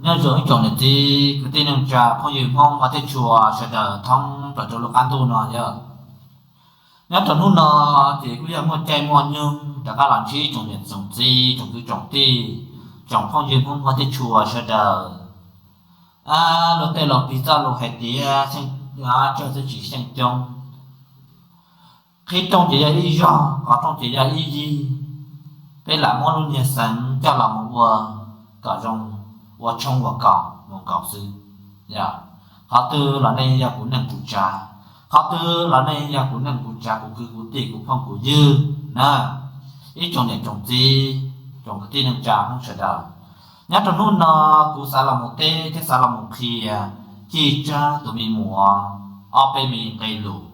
Nyob zoo ib tsoom niam txiv kwv tij neej tsa phooj ywg Hmoob hauv teb chaws sawv daws thoob plaws rau lub qab ntuj no yog. Nyob rau hnub no ces kuj yog muaj caij muaj nyoog rov qab los ntsib tsoom niam tsoom txiv tsoom kwv tsoom tij, tsoom phooj ywg Hmoob hauv teb chaws sawv daws. Luag tej laus piv txoj lus hais tias, tsawg xwb tsis xyeej coob. Qhib rooj ces yog ib zog, qhov rooj ces yog ib yig. Peb lam muab lub niag xeev coj los mus ua kom zoo, ua tshoob ua kos mus nkaus xwb. Qhov twg los nej yog kuv neej kuv tsav, qhov twg los nej yog kuv neej kuv tsav, kuv kwv kuv tij kuv phooj kuv ywg na, ib tsoom niam tsoom txiv, tsoom kwv tij neej tsa Hmoob sawv daws. Nyob rau hnub no kuv xav los mus teb thiab xav los mus qhia Kij Tsab tus me muam ob peb me nqe lus.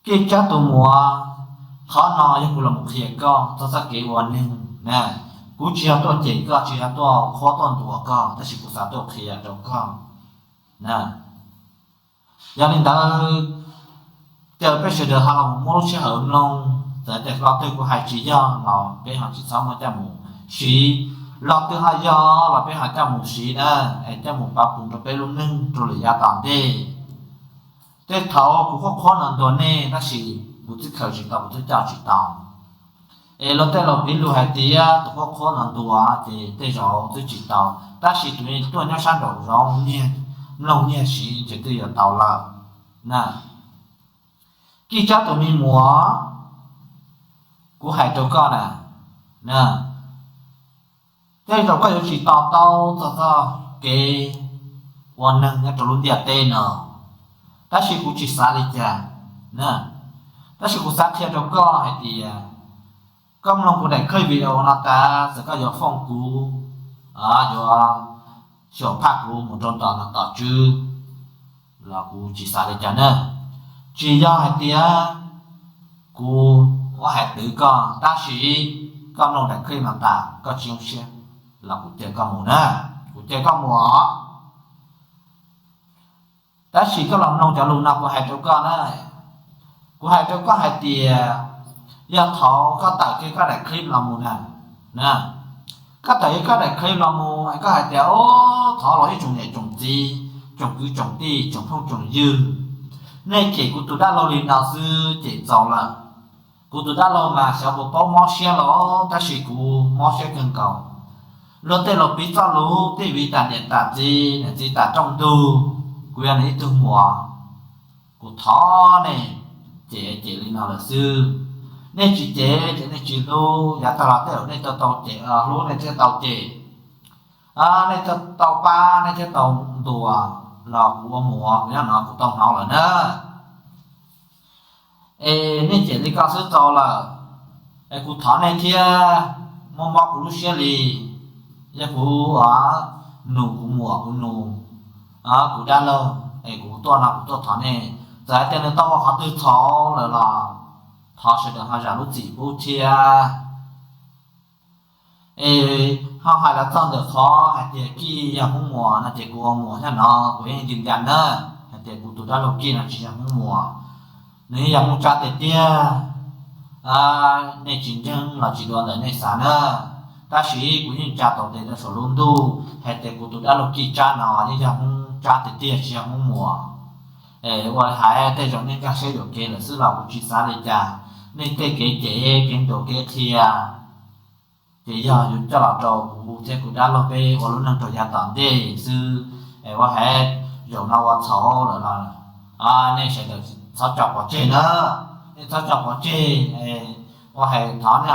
Kij Tsab tus muam, qhov no yog kuv los mus qhia koj txog txoj kev ua neeg na. Kuv tsis yog tuaj cem koj, tsis yog tuaj qhuab tuaj ntuas koj, tab sis kuv xav tuaj qhia rau koj na. Yog li ntawd, caw peb sawv daws ho los muab lub sij hawm mloog, txawm tias lo twg kuv hais tsis yog los peb ho tsis txhob muab coj mus siv, lo twg ho yog los peb ho coj mus siv na, es coj mus pab pum rau peb lub neej rau lwm yav tom ntej. Tej thaum kuv qhuab qhuab no ntuas nej tab sis kuv twb khaws tsis tau, kuv twb coj tsis tau. Es luag tej laus piv lus hais tias tus qhuab qhuab no ntuas ces tej zaum twb tsis tau, tab sis tus tuaj nyob sab nraum zoov niag mloog niag siv ces twb yuav tau lawm na. Kij Tsab tus me muam, kuv hais rau koj na, tej zaum koj yuav tsis to taub txog txoj kev ua neeg nyob rau lub ntiaj teb no, tab sis kuv tsis xav li cas na. Tab sis kuv xav qhia rau koj hais tias koj mloog kuv daim clip video no tas, txawm koj yuav foom kuv, yuav xyaum phaj kuv mus rau tom no tom tswb los kuv tsis xav li cas na. Tsis yog hais tias kuv ua hais twv koj, tab sis koj mloog daim clip no tas koj tsis zoo siab los kuv caw koj mus na, kuv caw koj mus os. Tab sis koj los mloog cov lus no kuv hais rau koj na. Kuv hais rau koj hais tias yog thaum koj tawm kiag koj daim clip los mus na, koj tawm kiag koj daim clip los mus es koj hais tias, o, thov los ib tsoom niam tsoom txiv, tsoom kwv tsoom tij, tsoom phooj tsoom ywg, nej cem kuv tus dab laug li no xwb ces txaus lawm. Kuv tus dab laug mas xyov puas paub mob siab los tab sis kuv mob siab kawg nkaus. Luag tej laus piv txoj lus tej viv tas niam tas txiv, niam txiv tas rooj ntug, kuv yog nws ib tug muam. Kuv thov nej cem cem li no lawm xwb. Nej tsis cem ces nej tsis hlub, yav tag los tej zaum nej tau tau cem, hlub nej thiaj tau cem. Nej tau pab nej thiaj tau ntuas, los kuv ua muam kuv nyob no kuv tau hnov lawm na. Es nej cem li ko xwb txaus lawm, es kuv thov nej thiab, muab mob kuv lub siab li. Yog kuv nus kuv muam, kuv nus kuv dab laug es kuv tuaj no kuv tuaj thov nej, txawm hais tias nws tau ua qhov twg txhaum lawm los thov sawv daws ho zam lub txim pub thiab. Es ho hais los txog ntawm qhov hais tias Kij yog Hmoob Muas no ces kuv ua muam nyob no kuv yeej ntws ncas na, hais tias kuv tus dab laug Kij no tsis yog Hmoob Muas, nws yeej yog Hmoob Tsab tiag tiag. Nej tsis ntseeg los tsis dua ntawm nej xav na, tab sis kuv yeej tsa tau tes rau saum lub ntuj hais tias kuv tus dab laug Kij Tsab no yeej yog Hmoob Tsab tiag tiag tsis yog Hmoob Muas. Es ua li hais tej zaum nej nkag siab yuam kev lawm xwb los kuv tsis xav li cas. Nej tej kev cem kev ntuas kev qhia ces yog yuav coj los rau kuv thiab kuv dab laug peb ua lub neej rau yav tom ntej xwb. Es ua hais zaum no ua txhaum lawm los nej sawv daws txhob tso pov tseg na, nej txhob tso pov tseg. Ua hais thov nej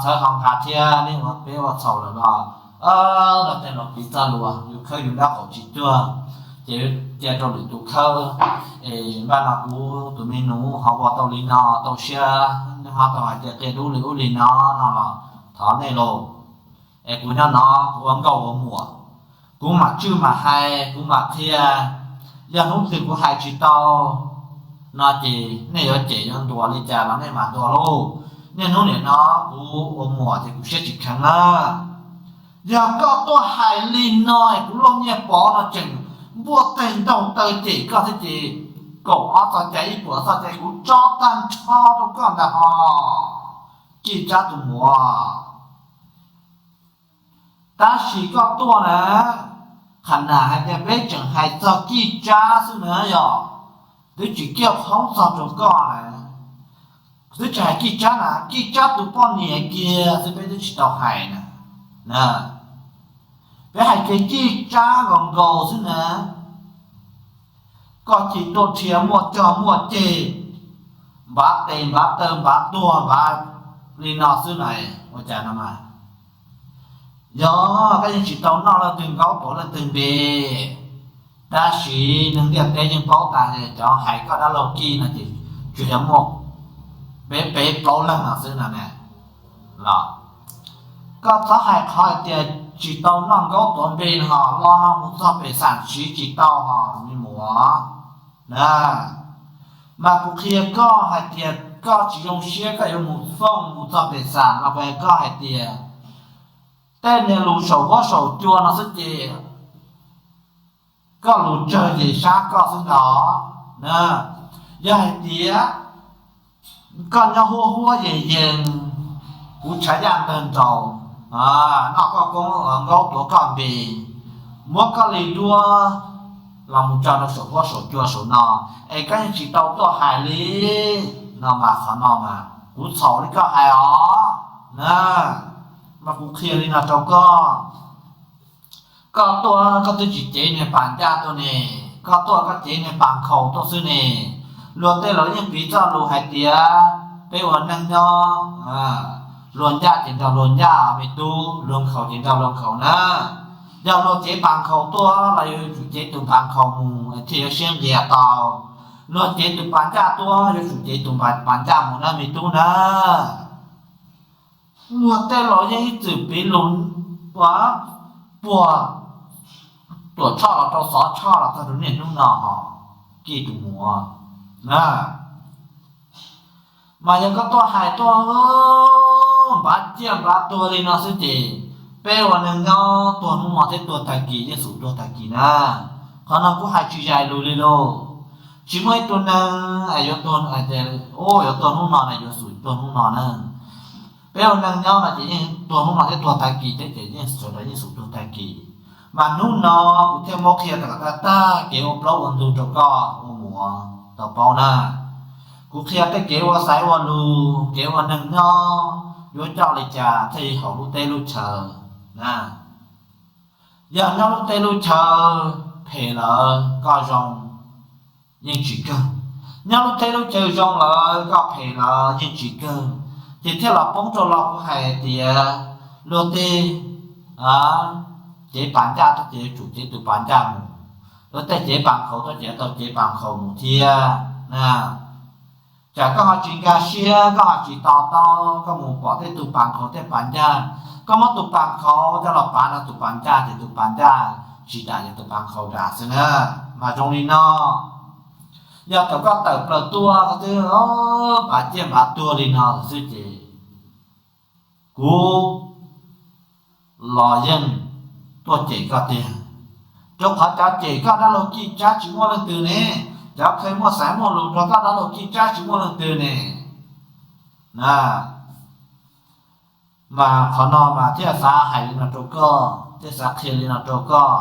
txhawb ho nqa thiab, nej ua peb ua txhaum lawm los luag tej laus piv txoj lus yus khawb yus dab qaum tsis cuag ces cia rau lwm tus khawb. Es npaj no kuv tus me nus ho ua tau li no tau siab, ho tau hais tias qia dub li ub li no no los thov nej lauj. Es kuv nyob no kuv ua nkauj ua muam, kuv mam tswj mam hais kuv mam qhia. Yog hnub twg kuv hais tsis tau no ces nej yuav cem yuav ntuas li cas los nej mam ntuas lauj. Niaj hnub nim no kuv ua muam ces kuv siab tsis kheev na. Yog koj tuaj hais li no es kuv loj nyiaj pov no tseem npuaj teg ntaug taw cem koj thiab ces kaum ob txoj cai ib puas txoj cai kuv tso tag nrho rau koj ntag hos, Kij Tsab tus muam. Tab sis koj tuaj na, qhov no hais tias peb tseem hais txog kij tsab xwb na yog, twb tsis kiaj qhoob txog rau koj na, twb tsis hais kij tsab na, kij tsab tus poj niam kiag xwb peb twb tsis tau hais na. Peb hais kiag kij tsab nkaus nkaus xwb na, koj cia li tuaj rhiav muaj cog muaj ceg, npav tes npav taw npav tuag npav li no xwb na, ua cas no mas. Yog koj yeej tsis tau noj leej twg nkaub tuav leej twg npe, tab sis neeg ntiaj teb yeej paub tas cov hais koj dab laug kij no ces tsuas yog muaj peb peb plaub leeg no xwb no ne. Los koj txhob hais qhov hais tias tsis tau noj nkaub tuav npe no ho lo no mus txog pem xam siv tsis tau ho me muam na. Mas kuv qhia koj hais tias koj tsis zoo siab koj yuav mus fooj mus txog pem xam los kuv hais koj hais tias tej niag lus saum huab saum cua no xwb ces koj lus tsawg ces sab koj xwb ntag na. Yog hais tias koj nyob huab huab yees yees, kuv tshav yaj ntawg nraus, noj koj koob nkaub tuav koj npe, muab koj li duab los mus tso rau saum huab saum cua saum no, es koj yeej tsis tau tuaj hais li no mas qhov no mas kuv txhaum li koj hais os na. Mas kuv qhia li no rau koj, koj tuaj koj twb tsis cev niag pas ncaj tuaj ne, koj tuaj koj cev niag pas nkhaus tuaj xwb ne. Luag tej laus yeej piv txoj lus hais tias peb ua neej nyob, luag ncaj ces nrog luag ncaj me tub, luag nkhaus ces nrog luag nkhaus na. Yog luag cev pas nkhaus tuaj los yuav tsum cev tus pas nkhaus mus thiaj yuav siab nqias tau. Luag cev tus pas ncaj tuaj yuav tsum cev tus pas ncaj mus na me tub na. Luag tej laus yeej ib txwm piv lus puag Tuam Tshoj los rau Xov Tshoj los txog rau niaj hnub no ho, kij tus muam na. Mas yog koj tuaj hais tuaj npav ciaj npav tuag li no xwb ces peb ua neeg nyob tuag hnub no thiab tuag tag kis yeej xub tuag tag kis na. Qhov no kuv hais tsis zais lus li lauj. Tsis muaj ib tug neeg yuav tuag, yuav tuag hnub no na yuav xub tuag hnub no na. Peb ua neeg nyob no ces yeej tuag hnub no thiab tuag tag kis thiab ces yeej sawv daws yeej xub tuag tag kis. Mas hnub no kuv thiaj muab qhia tag tag kev ua plaub ua ntug rau koj ua muam tau paub na. Kuv qhia tej kev ua xaiv ua lus, kev ua neeg nyob yuav coj li cas thiaj li haum lub teb lub chaw na. Yog nyob lub teb lub chaw phem lawm koj zoo yeej tsis kawg, nyob lub teb lub chaw zoo lawm koj phem lawm yeej tsis kawg. Ces thiaj los poob rau lo kuv hais tias luag tej cev pas ncaj tuaj ces yuav tsum cev tus pas ncaj mus, luag tej cev pas nkhaus tuaj ces yuav tau cev pas nkhaus mus thiab na. Tsam koj ho tsis nkag siab, koj ho tsis to taub, koj mus pom tej tus pas nkhaus tej pas ncaj, koj muab tus pas nkhaus coj los pav rau tus pas ncaj ces tus pas ncaj tsis dam ces tus pas nkhaus dam xwb na. Mas zoo li no, yog thaum koj tawm plaws tuaj koj twb npav ciaj npav tuag li no xwb ces kuv los yeej tuaj cem koj tiag, rau qhov cov cem koj dab laug kij tsab tsis muaj leej twg ne, cov kheev muaj xaiv muaj lus rau koj dab laug kij tsab tsis muaj leej twg ne na. Mas qhov no mas thiaj xav hais li no rau koj, thiaj xav qhia li no rau koj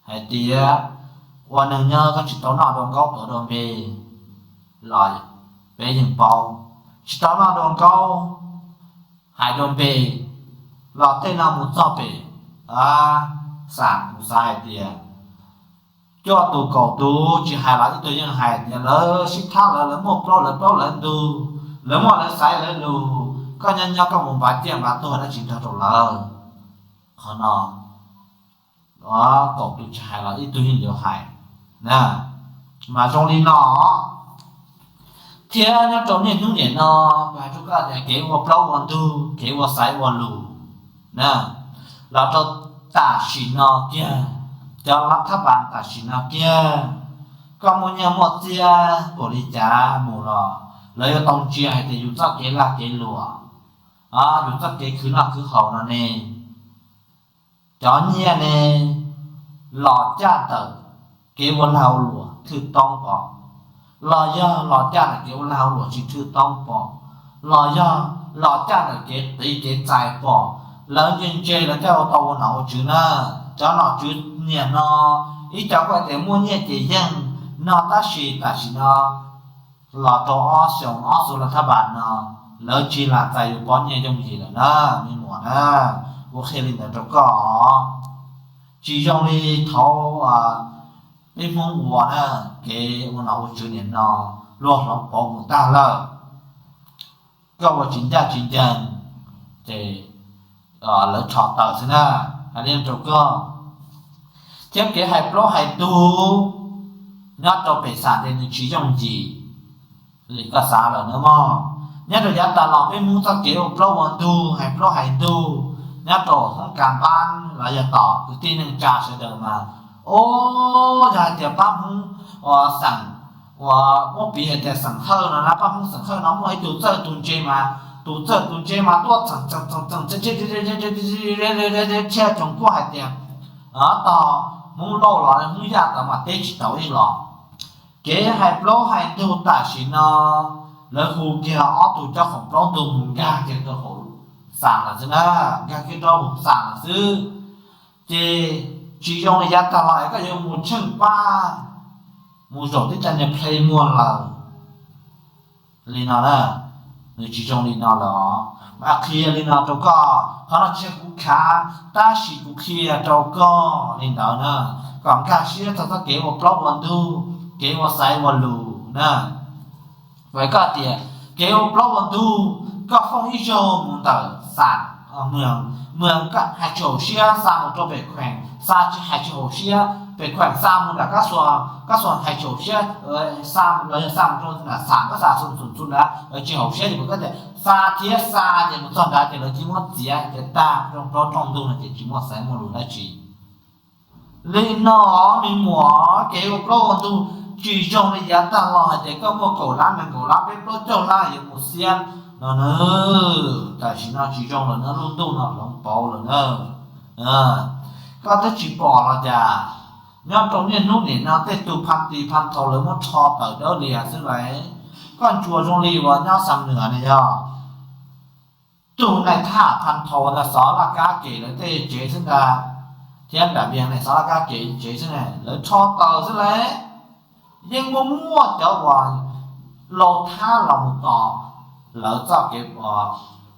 hais tias ua neeg nyob koj tsis tau noj dua nkaub tuav dua npe los peb yeej paub, tsis tau noj dua nkaub hais dua npe los tej no mus txog pem xam kuv xav hais tias cuaj tus kaum tus tsis hais los ib tug yeej hais tias lawv sib thab lawv, lawv muaj plaub lawv plaub lawv ntug, lawv muaj lawv xaiv lawv lus, koj nyob nyob koj mus npav ciaj npav tuag dab tsi nrog rau lawv. Qhov no kaum tus tsis hais los ib tug yeej yuav hais na. Mas zoo li no thiab nyob rau niaj hnub nim no kuv hais rau koj tias kev ua plaub ua ntug, kev ua xaiv ua lus na, los rau tam sim no kiag, cov lab thab pas tam sim no kiag, koj muaj nyiaj muaj txiaj npaum li cas mus los lawv yuav tau ntsia hais tias yus txoj kev lag kev luam, yus txoj kev khwv noj khwv haus no ne, cov nyiaj ne los caj ntawm kev ua lag ua luam thwj toob pom, los yog los caj ntawm kev ua lag ua luam tsis thwj toob pom, los yog los caj ntawm kev qiv kev txais pom, Lawv ntse ntse lawv thiaj ua tau ua nom ua tswv na. Cov nom tswv niaj no, ib co kuj hais tias muaj nyiaj ces yeej noj, tab sis tam sim no los rau ob xyoos ob xuv las thab npas no, lawv tsis lam txais yus pob nyiaj yooj yim lawm na, me muam na. Kuv qhia li ntawd rau koj, tsis zoo li thaum peb Hmoob ua na, kev ua nom ua tswv niaj no luag hloov pauv mus tag lawm. Koj ua tsis ncaj tsis ncees ces lawv rho tawm xwb na, hais li rau koj. Thiab kev hais plaub hais ntug nyob rau pem xam ces nws tsis yooj yim li koj xav lawm na mog. Nyob rau yav tas los peb Hmoob txoj kev ua plaub ua ntug, hais plaub hais ntug nyob rau hoob kas npab los yog tom kwv tij neej tsa sawv daws mas, o, yog hais tias pab Hmoob uas xeem, uas muab piv hais tias xeem Hawj no na, pab Hmoob xeem Hawj no muaj ib tug txawj tus ntse mas, tus txawj tus ntse mas tuaj txeem txeem txeem txeem thiaj tsoom kuj hais tias, tog, Hmoob Lauj los Hmoob Yaj tod mas teb tsis tau ib los. Kev hais plaub hais ntug tam sim no lawv hu kiag ob tug coj khoom plaub ntug mus nkag kiag rau hauv xam lawm xwb na, nkag kiag rau hauv xam lawm xwb. Ces tsis zoo li yav tag los es koj yuav mus tsheej pab mus zaum tib cov niag plhe muag lawm li no na. Nws tsis zoo li no lawm os. Qhia li no rau koj, qhov no tsis yog kuv khav, tab sis kuv qhia rau koj li ntawd na, kom nkag siab txog txoj kev ua plaub ua ntug, kev ua xaiv ua lus na. Vim koj tias kev ua plaub ua ntug, koj fooj ib zaug mus ntawm xam, mus, mus hais tsis haum siab xa mus rau pem kheem, xa tsis hais tsis haum siab, pem kheem xa mus nram kab xuas, kab xuas hais tsis haum siab, xa los yog xa mus rau nram xam kab xam xum xum xum nrad tsis haum siab ces koj tias xa thiab xa ces mus txog nrad ces lawv cia muab txiav ces tag, rooj plaub rooj ntug no ces tsis muaj xaiv muaj lus dab tsi. Li no, me muam, kev ua plaub ua ntug tsis zoo li yav tag los hais tias koj muaj kaum lab nees nkaum lab peb plaub caug lab yuav mus xiab no na. Tam sim no tsis zoo lawm na, lub ntuj no hloov pauv lawm na. Koj twb tsis pom los cas? Nyob rau niaj hnub nim no tej tug phan tis phan thaus lawv muab rho tawm dawb lias xwb lauj. Koj ntsuas zoo li uas nyob Xam Nuas na yog tug nais thaj phan thaus ntawd xov laj kab kem lawv tej tsev xwb ntag, thiab nram Vias ne xov laj kab kem tsev xwb ne, lawv rho tawm xwb lauj. Yeej muaj muaj cov uas laus thab los mus tos lawv txoj kev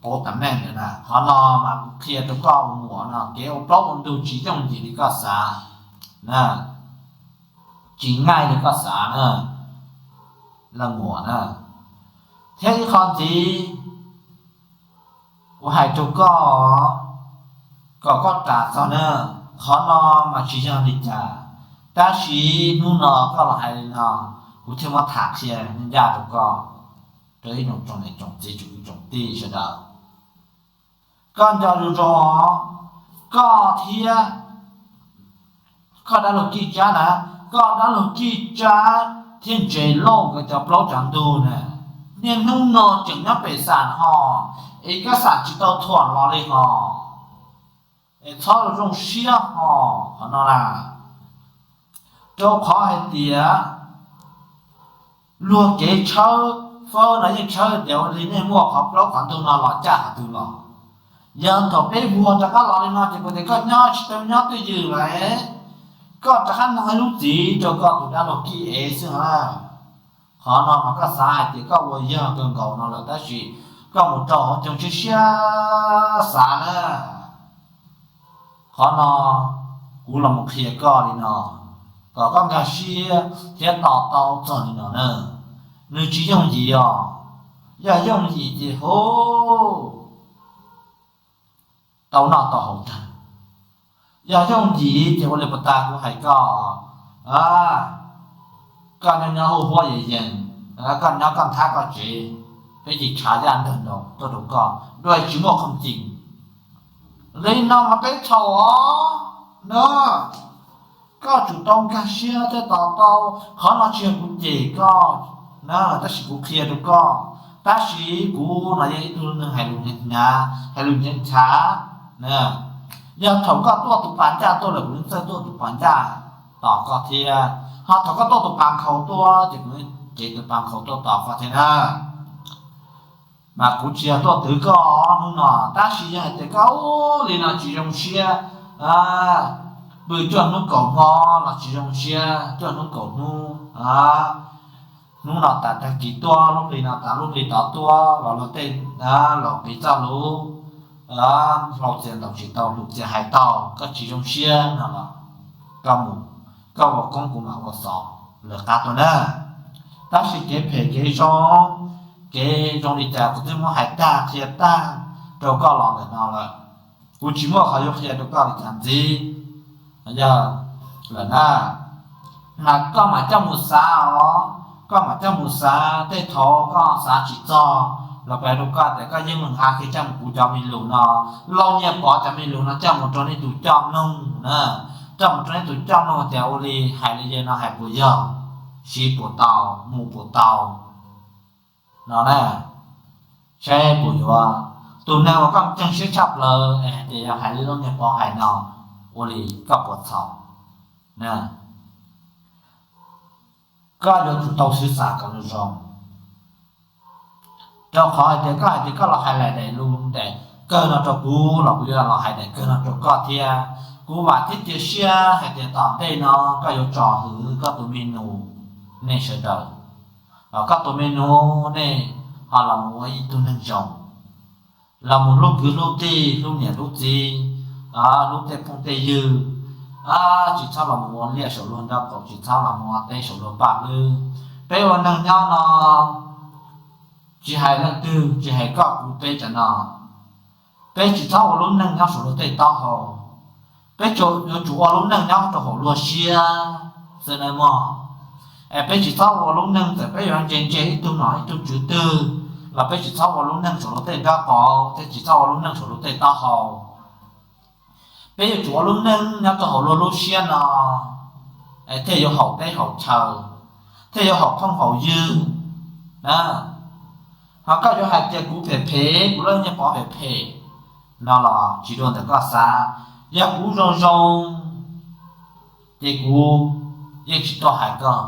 pauv tam neej lawm na. Qhov no mas kuv qhia rau koj ua muam no, kev ua plaub ua ntug tsis yooj yim li koj xav na, tsis ngaij li koj xav na, leej muam na. Thiab ib qho ntxiv, kuv hais rau koj kom koj ras txog na, qhov no mas tsis yog li cas, tab sis hnub no koj los hais li no, kuv thiaj muab tham qhia ncaj rau koj rau ib tsoom niam tsoom txiv tsoom kwv tsoom tij sawv daws. Koj nco zoo zoo, koj thiab koj dab laug Kij Tsab na, koj dab laug Kij Tsab thiab Ntses Lauj nkawd cov plaub cov ntug na, niaj hnub no tseem nyob pem xam ho, es koj xam tsis tau thuam los li ho, es txhob zoo siab ho, qhov no na. Rau qhov hais tias luag kev tshawb fawb no yeej tshawb tias ua li nej muaj qhov plaub qhov ntug no los caj qhov twg los. Yog thaum peb vuag rov qab los li no ces kuv tias koj nyob tsis tau nyob twj ywm lawm, koj rov qab nug ib lub txiv rau koj tus dab laug Kij Ev xwb na. Qhov no mas koj xav hais tias koj ua yog kawg nkaus no lawm tab sis koj mus rau hauv coog siab siab xav na. Qhov no kuv los mus qhia koj li no kom koj nkag siab thiab to taub txog li no na. Nws tsis yooj yim os. Yog yooj yim ces hu tau noj tau haus tag. Yog yooj yim ces ua li puas tas kuv hais koj, koj nyob nyob huaj huaj yees yees, koj nyob koj nthab koj tsev, peb ces tshav yaj ntawg nraus tuaj rau koj dua tsis muaj khoom cim. Li no mas peb txhaum os na. Koj tsum tau nkag siab thiab to taub, qhov no tsis yog kuv cem koj na, tab sis kuv qhia rau koj. Tab sis kuv no yog ib tug neeg hais lus hnyav hnyav, hais lus hnyav hnyav na. Yog thaum koj tuaj tus pas ncaj tuaj lawm kuv yeej txawj tuaj tus pas ncaj tos koj thiab, ho thaum koj tuaj tus pas nkhaus tuaj ces kuv yeej cev tus pas nkhaus tuaj tos koj thiab na. Mas kuv tsis yog tuaj twv koj hnub no, tab sis yog hais tias koj ua li no tsis zoo siab, pw cuaj hnub kaum hmo los tsis zoo siab, cuaj hnub kaum hnub, hnub no tas tag kis tuaj, lub hli no tas lub hli tod tuaj los luag tej, los piv txoj lus, hlau txias ntaus tsis tau, lus txias hais tau, koj tsis zoo siab no los koj mus, koj ua koob kuv mam ua xov lawv qab tuaj na. Tab sis kev phem kev zoo, kev zoo li cas kuv twb muab hais tag qhia tag rau koj los ntawm no lawm. Kuv tsis muaj qhov yuav qhia rau koj li cas ntxiv. Yog lawm na, mas koj mam coj mus xav os, koj mam coj mus xav, tej thaum koj xav tsis txog los kuv hais rau koj tias koj yeej meem a kiag coj mus kuv cov me lus no, Lauj Nyiaj Pov cov me lus no coj mus rau nej tus coj mloog na, coj mus rau nej tus coj mloog tias ua li hais li yawg no hais puas yog, siv puas tau, mus puas tau no na. Saib puas yuav, tus neeg uas koj ntseeg siab tshaj plaws es hais tias yog hais li Lauj Nyiaj Pov hais no, ua li koj puas txhaum na. Koj yuav tsum tau xwv xam kom zoo zoo, rau qhov hais tias koj hais tias koj los hais daim lus daim kawg no rau kuv los kuv yuav los hais daim kawg no rau koj thiab. Kuv vam thiab cia siab hais tias tom ntej no koj yuav tso hwm koj tus me nus, nej sawv daws, koj tus me nus nej ho los mus ua ib tug neeg zoo, los mus hlub kwv hlub tij, hlub niam hlub txiv, hlub tej phooj tej ywg, tsis txhob los mus ua liaj saum luag nraub qaum, tsis txhob los mus ua teb saum luag paj hlwb. Peb ua neeg nyob no, tsis hais leej twg, tsis hais koj kuv peb cov no, peb tsis txhob ua lub neej nyob saum luag tej taub hau. Peb yuav tsum ua lub neej nyob rau hauv luag siab xwb na mog. Es peb tsis txhob ua lub neej txawm peb yuav ntse ntse ib tug nom ib tug tswv twg los peb tsis txhob ua lub neej saum luag tej nraub qaum, thiab tsis txhob ua lub neej saum luag tej taub hau. Peb yuav tsum ua lub neej nyob rau hauv luag lub siab no, es thiaj yuav haum teb haum chaw, thiaj yuav haum phooj haum ywg na. Ho koj yuav hais tias kuv phem phem, kuv Lauj Nyiaj Pov phem phem no los tsis dua ntawm koj xav. Yog kuv zoo zoo ces kuv yeej tsis tuaj hais koj.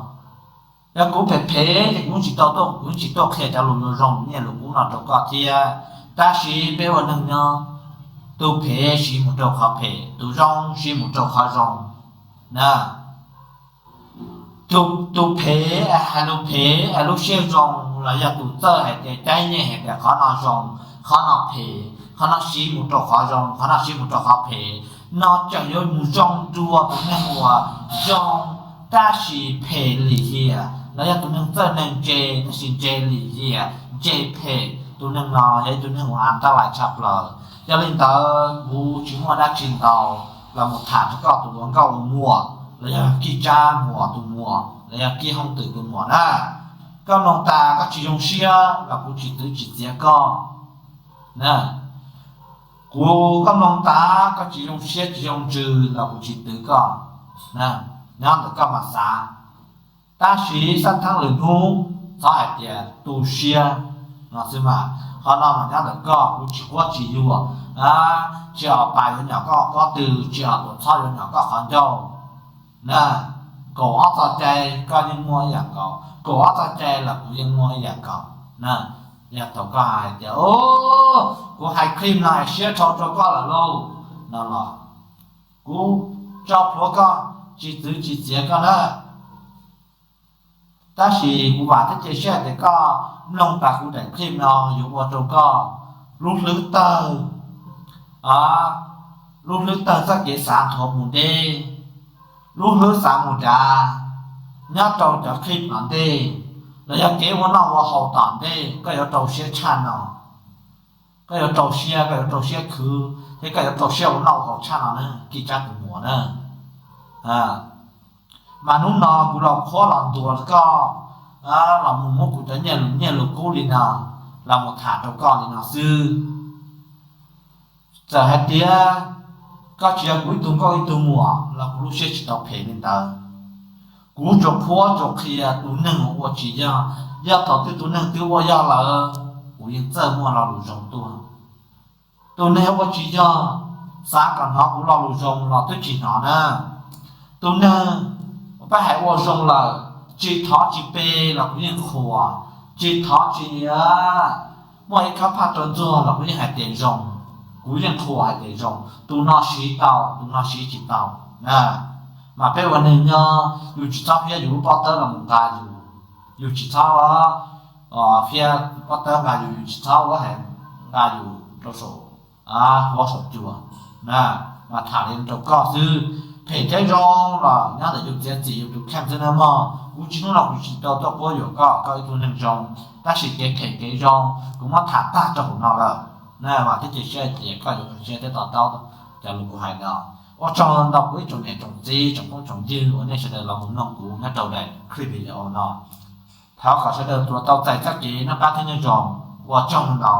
Yog kuv phem phem ces kuv tsis tau tuaj, kuv tsis tuaj qhia cov lus zoo zoo, lus nyiaj lus kub no rau koj thiab. Tab sis peb ua neeg nyob, tus phem siv mus rau qhov phem, tus zoo siv mus rau qhov zoo na. Tus phem hais lus phem, hais lub siab zoo, los yog tus txawj hais tias caij nyiaj hais tias qhov no zoo, qhov no phem, qhov no siv mus rau qhov zoo, qhov no siv mus rau qhov phem, no tseem yuav mus zoo dua tus neeg uas zoo tab sis phem lim hiam, los yog tus neeg txawj neeg ntse tab sis ntse lim hiam, ntse phem, tus neeg no yog ib tug neeg uas antab lais tshaj plaws. Yog li ntawd kuv tsis muaj dab tsi ntau los mus tham rau koj tus ua nkauj ua muam, los yog kij tsab muam tus muam, los yog kij hoob twm tus muam na. Koj mloog tas koj tsis zoo siab los kuv tsis txwv tsis txiav koj na. Kuv, koj mloog tas koj tsis zoo siab tsis zoo ntsws los kuv tsis twv koj na. Nyob ntawm koj mas xav, tab sis xab theeb lwm hnub txhob hais tias tu siab no xwb mas. Qhov no mas nyob ntawm koj, kuv tsis quab tsis yuam. Tsis hom pas yuav nyom koj pob tw, tsis hom tuam txhob yuav nyom koj qhov ncauj na. Kaum ob txoj cai koj yeej muaj ib yam nkaus, kaum ob txoj cai los kuv yeej muaj ib yam nkaus na. Yog thaum koj hais tias, kuv hais clip no hais siab dhau rau koj lawm lauj no los kuv tso plhuav koj, tsis txwv tsis txiav koj na. Tab sis kuv vam thiab cia siab tias koj mloog tas kuv daim clip no yuav ua rau koj lub hlwb tawg, lub hlwb tawg txoj kev xav nthuav mus deb, lub hlwb xav mus dav nyob rau cov clip tom ntej, los yog kev ua noj ua haus tom ntej koj yuav rau siab tshaj no. Koj yuav rau siab, koj yuav rau siab khwv thiab koj yuav rau siab ua noj ua haus tshaj no na, kij tsab tus muam na. Mas hnub no kuv los qhuab los ntuas koj, los mus muab kuv cov nyiaj lus, nyiaj lus kub li no los mus tham rau koj li no xwb. Txawm hais tias koj tsis yog kuv ib tug nkauj ib tug muam los kuv lub siab tsis tau phem li ntawd. Kuv tsuas qhuab tsuas qhia tus neeg uas ua tsis yog, yog thaum twg tus neeg twg ua yog lawm, kuv yeej txawj muaj lo lus zoo tuaj. Tus neeg ua tsis yog, xav kom hnov kuv lo lus zoo los twb tsis hnov na. Tus neeg pab hais ua zoo lawm, tsis thov tsis pe los kuv yeej qhuas, tsis thov tsis Muaj ib khab phaj rau ntxuag los kuv yeej hais tias zoo, kuv yeej qhuas hais tias zoo, tus no siv tau, tus no siv tsis tau. Mas peb ua neeg nyob yus tsis txhob hiab yus lub pob tawb los nqa yus, yus tsis txhob hiab pob tawb nqa yus, yus tsis txhob ua hais nqa yus rau saum huab saum cua, mas tham li rau koj xwb. Phem thiab zoo los nyob ntawm yus txiav txim yus tus kheej xwb na mog. Kuv tsis hnub no kuv tsis tau tuaj quab yuam koj, koj ib tug neeg zoo, tab sis kev phem kev zoo kuv muab tham tag rau hauv no lawm. Vam thiab cia siab tias koj yuav nkag siab thiab to taub cov lus kuv hais no. Ua tsaug ntau kuv ib tsoom niam tsoom txiv tsoom phooj tsoom ywg uas nej sawv daws los mus mloog kuv nyob rau daim clip video no. Thov kom sawv daws tsuas tau txais txoj kev noj qab thiab nyob zoo. Ua tsaug ntau.